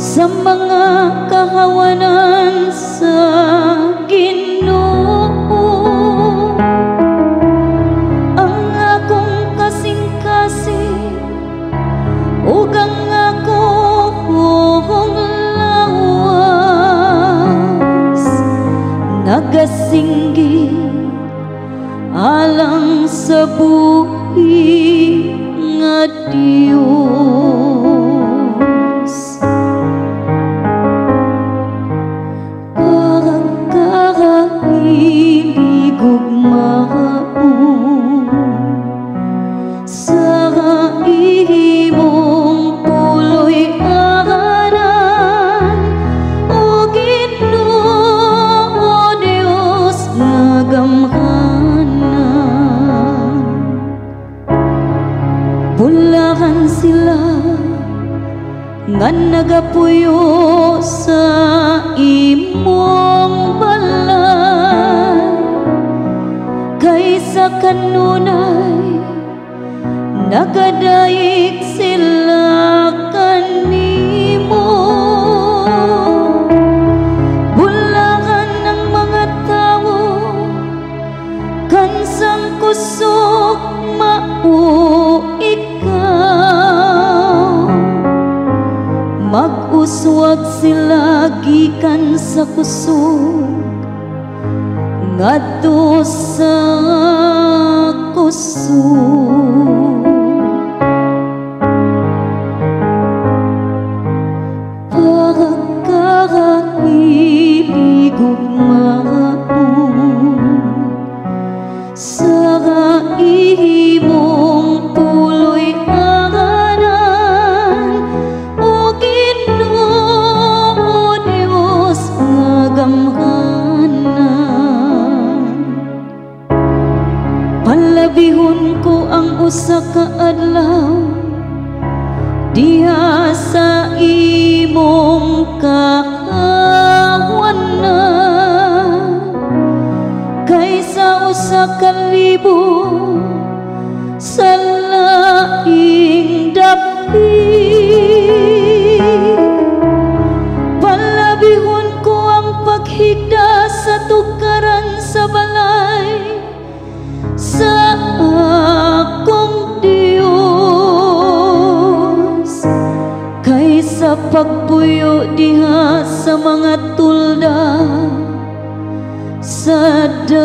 Sa mga kahawanan sa Ginoo. Ang akong kasing-kasing ug ang akong lawas nagasinggit alang sa buhi nga Dios. Pagkakahilig ug maon sa imong puloy-anan, o Ginoo Dios nga gamhanan. Bulahan sila nga nagapuyo sa imong balay, kaysa kanunay nagadayik sila kanimo. Bulahan ang mga tawo kansang kusog mao ikaw. Mag-uswag sila gikan sa kusog ngadto sa kusog. Pagkakahilig ug maon sa imong puloy-anan, o Ginoo Dios nga gamhanan. Palabihon ko ang usa ka adlaw diha sa imong kahawanan kaysa usa ka libo sa laing dapit. Palabihon ko ang paghigda sa tukaran sa balay sa akong Dios kaysa pagpuyo diha sa mga tulda sa dautan.